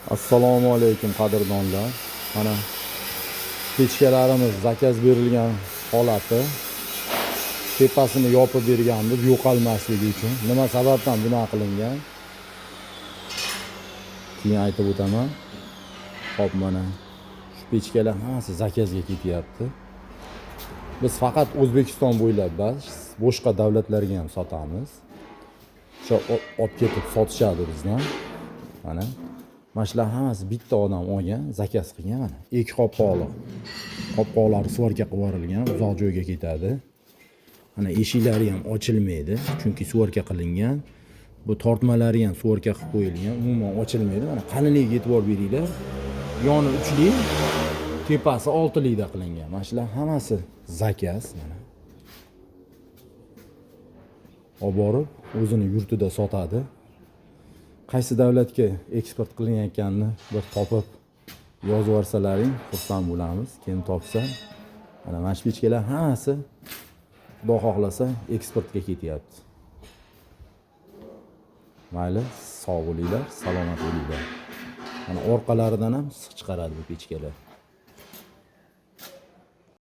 Assalomu alaykum, qadrdonlar. Mana pechkalarimiz zakaz berilgan holati. Tepasini yopib berganmiz yo'qolmasligi uchun. Nima sababdan bunaqa qilingan? Keyin aytib o'taman. Xo'p, mana shu pechkalar hammasi zakazga ketyapti. Biz faqat O'zbekiston bo'ylab emas, boshqa davlatlarga ham sotamiz. O'sha olib ketib sotishadi bizdan. Mana shular hammasi bitta odam olgan, zakaz qilgan mana. Ikki qopqoqli. Qopqoqlari svarka qilib yuborilgan, uzoq joyga ketadi. Mana eshiklari ham ochilmaydi, chunki svarka qilingan. Bu tortmalari ham svarka qilib qo'yilgan, umuman ochilmaydi. Mana qalinligiga e'tibor beringlar. Yoni 3lik, tepasi 6likda qilingan. Mana shular hammasi zakaz mana. Olib borib o'zini yurtida sotadi. Qaysi davlatga eksport qilinayotganini bir topib yozib yuborsalaring xursand bo'lamiz. Kim topsa, mana shu pechkalar hammasi Xudo xohlasa eksportga ketyapti. Mayli, sog' bo'linglar, salomat bo'linglar. Mana orqalaridan ham issiq chiqaradi bu pechkalar.